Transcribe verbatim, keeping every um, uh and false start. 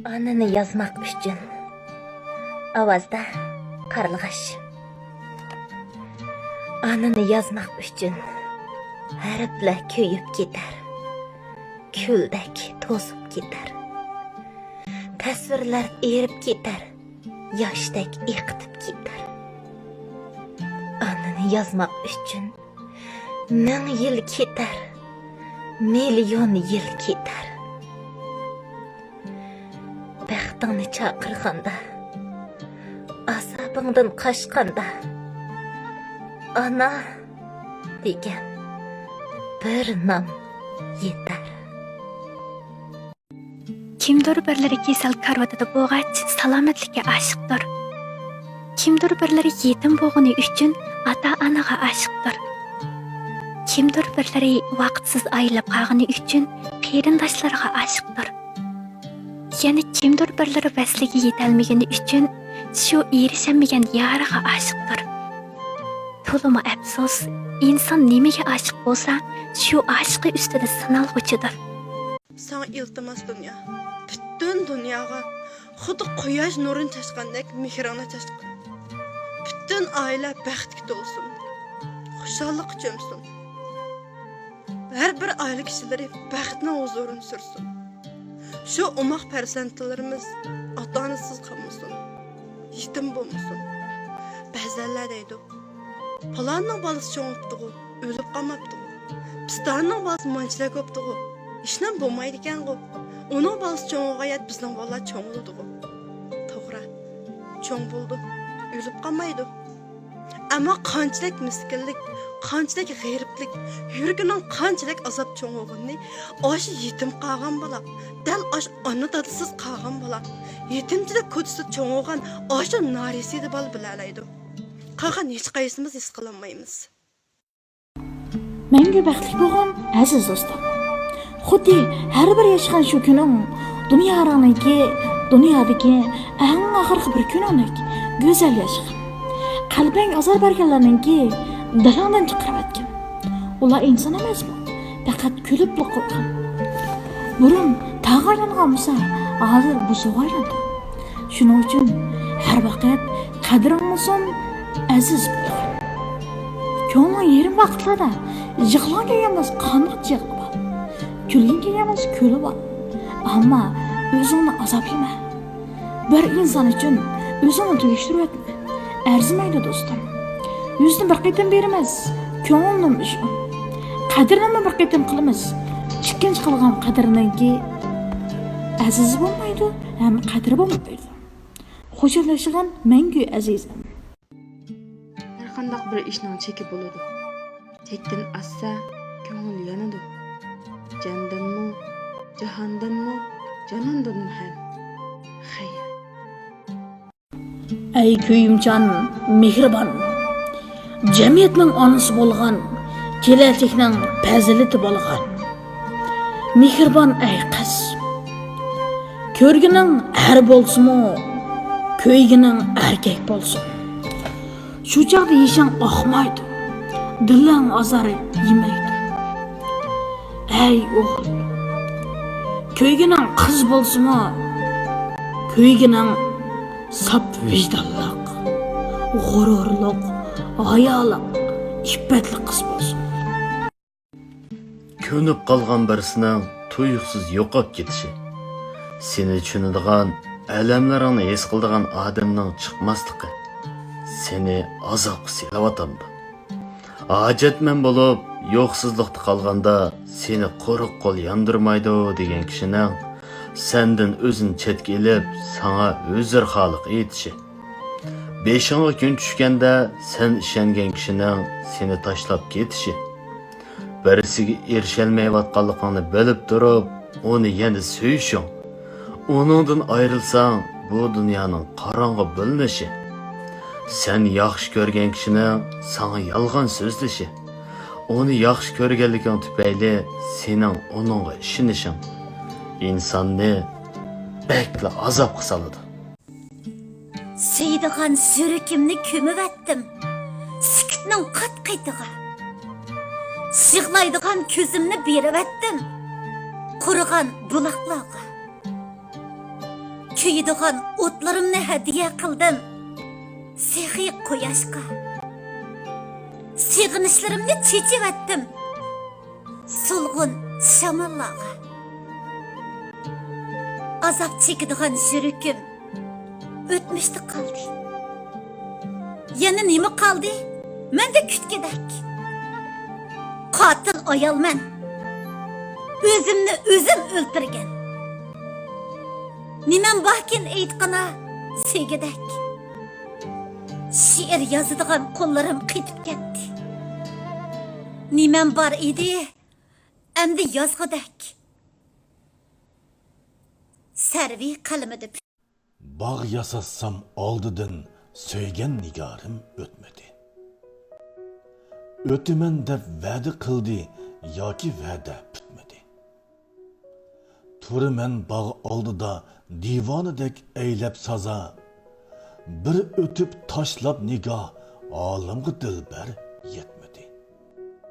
ئانىنى يازماق ئۈچۈن. ئاۋازدا قارلىغاچ. ئانىنى يازماق ئۈچۈن ھەرپلەر كۆيۈپ كېتەر. كۈلدەك توزۇپ كېتەر. تەسۋىرلەر ئېرىپ كېتەر. ياشتەك ئېقىتىپ كېتەر. ئانىنى يازماق ئۈچۈن مىڭ يىل كېتەر، مىليون يىل كېتەر. بەختىڭنى چاقىرغاندا، ئازابىڭدىن قاچقاندا، ئانا دېگەن بىر نام يېتەر. كىمدۇر بىرلىرى كېسەل كارىۋىتىدا بولغاچ، سالامەتلىككە ئاشىقتۇر. كىمدۇر بىرلىرى يېتىم بولغىنى ئۈچۈن ئاتا-ئانىغا ئاشىقتۇر. كىمدۇر بىرلىرى ۋاقىتسىز ئايرىلىپ قالغىنى ئۈچۈن قېرىنداشلىرىغا ئاشىقتۇر. يەنە كىمدۇر بىرلىرى ۋەسلىگە يېتەلمىگىنى ئۈچۈن شۇ ئېرىشەلمىگەن يارىغا ئاشىقتۇر. تولىمۇ ئەپسۇس، ئىنسان نېمىگە ئاشىق بولسا، شۇ ئاشىقى ئۈستىدە سىنالغۇچىدۇر. ساڭا ئىلتىماس دۇنيا، پۈتۈن دۇنياغا خۇددى قۇياش نۇرىنى چاچقاندەك مېھرىڭنى چاچقىن. پۈتۈن ئائىلە بەختكە تولسۇن، خۇشاللىققا چۆمسۇن. ھەر بىر ئائىلە كىشىلىرى بەختنىڭ ھۇزۇرىنى سۈرسۇن. شۇ ئوماق پەرزەنتلىرىمىز ئاتا-ئانىسىز قالمىسۇن، يېتىم بولمىسۇن. بەزەنلەر دەيدۇ، پالاننىڭ بالىسى چوڭىيىپتىغۇ، ئۆلۈپ قالماپتىغۇ. پىستانىنىڭ بالىسى مانچىلىك بوپتىغۇ، ھېچنېمە بولمايدىكەنغۇ. ئۇنىڭ بالىسى چوڭىغان يەردە بىزنىڭ بالىلار چوڭىيىدىغۇ. توغرا، چوڭ بولىدۇ، ئۆلۈپ قالمايدۇ. ئەمما قانچىلىك مىسكىنلىك، قانچىلىك غېرىبلىك، يۈرىكىنىڭ قانچىلىك ئازاب چوڭىغىنىنى ئاشۇ يېتىم قالغان بالا، دەل ئاشۇ ئانا-دادىسىز قالغان بالا، يېتىمچىلىك كوچىسىدا چوڭىغان ئاشۇ نارەسىدە بالا بىلەلەيدۇ. قالغان ھېچقايسىمىز ھېس قىلالمايمىز. مەڭگۈ بەختلىك بولغىن، ئەزىز دوستۇم. خۇددى ھەر بىر ياشىغان شۇ كۈنۈڭ دۇنياڭنىڭكى، دۇنيادىكى ئەڭ ئاخىرقى بىر كۈنۈڭدەك گۈزەل ياشىغىن. قەلبىڭگە ئازار بەرگەنلەرنىڭكى دىلىڭدىن چىقىرىۋەتكىن. ئۇلار ئىنسان ئەمەسمۇ؟ پەقەت كۈلۈپلا قويغىن. بۇرۇن تاغ ئايلانغان بولسا، ھازىر بۇزۇغا ئايلاندى. شۇنىڭ ئۈچۈن ھەر ۋاقىت قەدرىڭ بولسۇن، ئەزىز بولغىن. كۆڭلۈڭ يېرىم ۋاقىتلاردا يىغلاڭ كەلگەن بولسا قانغىچە يىغلاپ ئال. كۈلگۈڭ كەلگەن بولسا كۈلۈپ ئال. ئەمما ئۆزۈڭنى ئازابلىما. بىر ئىنسان ئۈچۈن ئۆزۈڭنى تۈگىشتۈرۈۋەتمە. ئەرزىمەيدۇ دوستۇم. يۈزنى بىر قېتىم بېرىمىز، كۆڭۈل نېمە ئىش ئۇ؟ قەدرىنىمۇ بىر قېتىم قىلىمىز. ئىككىنچى قىلغان قەدرىنىڭكى ئەزىزى بولمايدۇ، ھەم قەدرى بولمايدۇ. خۇشال ياشىغىن مەڭگۈ ئەزىزىم. ھەرقانداق بىر ئىشنىڭ چېكى بولىدۇ. چەكتىن ئاشسا، كۆڭۈل يانىدۇ. جاندىنمۇ، جاھاندىنمۇ، جاناندىنمۇ ھەم. خەير. ئەي كۆيۈمچان، مېھرىبان، جەمئىيەتنىڭ ئانىسى بولغان، كېلەچەكنىڭ پەزىلىتى بولغان، مېھرىبان ئەي قىز. كۆرگىنىڭ ئەر بولسىمۇ، كۆيگىنىڭ ئەركەك بولسۇن. شۇ چاغدا يېشىڭ ئاقمايدۇ، دىلىڭ ئازار يېمەيدۇ. ئەي ئوغۇل، كۆيگىنىڭ قىز بولسىمۇ، كۆيگىنىڭ ساپ ۋىجدانلىق، غۇرۇرلۇق، ھايالىق، ئىپپەتلىك قىز بولسۇن. كۆنۈپ قالغان بىرسىنىڭ تۇيۇقسىز يوقاپ كېتىشى، سېنى چۈشىنىدىغان، ئەلەملىرىڭنى ھېس قىلىدىغان ئادەمنىڭ چىقماسلىقى سېنى ئازابقا سېلىۋاتامدۇ؟ ھاجەتمەن بولۇپ، يوقسۇزلۇقتا قالغاندا سېنى قۇرۇق قول ياندۇرمايدۇ دېگەن كىشىنىڭ سەندىن ئۆزىنى چەتكە ئېلىپ، ساڭا ھۆزۈر خالىق ئېيتىشى، بېشىڭغا كۈن چۈشكەندە سەن ئىشەنگەن كىشىنىڭ سېنى تاشلاپ كېتىشى، بىرسىگە ئېرىشەلمەيۋاتقانلىقىڭنى بىلىپ تۇرۇپ، ئۇنى يەنە سۆيۈشۈڭ، ئۇنىڭدىن ئايرىلساڭ، بۇ دۇنيانىڭ قاراڭغۇ بىلىنىشى، سەن ياخشى كۆرگەن كىشىنىڭ ساڭا يالغان سۆزلىشى، ئۇنى ياخشى كۆرگەنلىكىڭ تۈپەيلى سېنىڭ ئۇنىڭغا ئىشىنىشىڭ ئىنساننى بەكلا ئازابقا سالىدۇ. سۆيىدىغان سۈرىكىمنى كۆمۈۋەتتىم سۈكۈتنىڭ قات-قېتىغا. يىغلايدىغان كۆزۈمنى بېرىۋەتتىم قۇرۇغان بۇلاقلارغا. كۆيىدىغان ئوتلىرىمنى ھەدىيە قىلدىم سېخىي قۇياشقا. سېغىنىشلىرىمنى چېچىۋەتتىم سولغۇن شاماللارغا. ئازاب چېكىدىغان يۈرىكىم ئۆتمۈشتە قالدى. يەنە نېمە قالدى مەندە كۈتكۈدەك؟ قاتىل ئايالمەن، ئۆزۈمنى ئۆزۈم ئۆلتۈرگەن. نېمەم باركىن ئېيتقىنا سۆيگۈدەك؟ شېئىر يازىدىغان قوللىرىم قېتىپ كەتتى. نېمەم بار ئىدى ئەمدى يازغۇدەك؟ سەرۋى قەلىمىدە. باغ ياساتسام ئالدىدىن سۆيگەن نىگارىم ئۆتمىدى. ئۆتىمەن دەپ ۋەدە قىلدى ياكى ۋەدە پۈتمىدى. تۇرىمەن باغ ئالدىدا دىۋانىدەك ئەيلەپ سازا. بىر ئۆتۈپ تاشلاپ نىگاھ ئالەمغا دىلبەر يەتمىدى.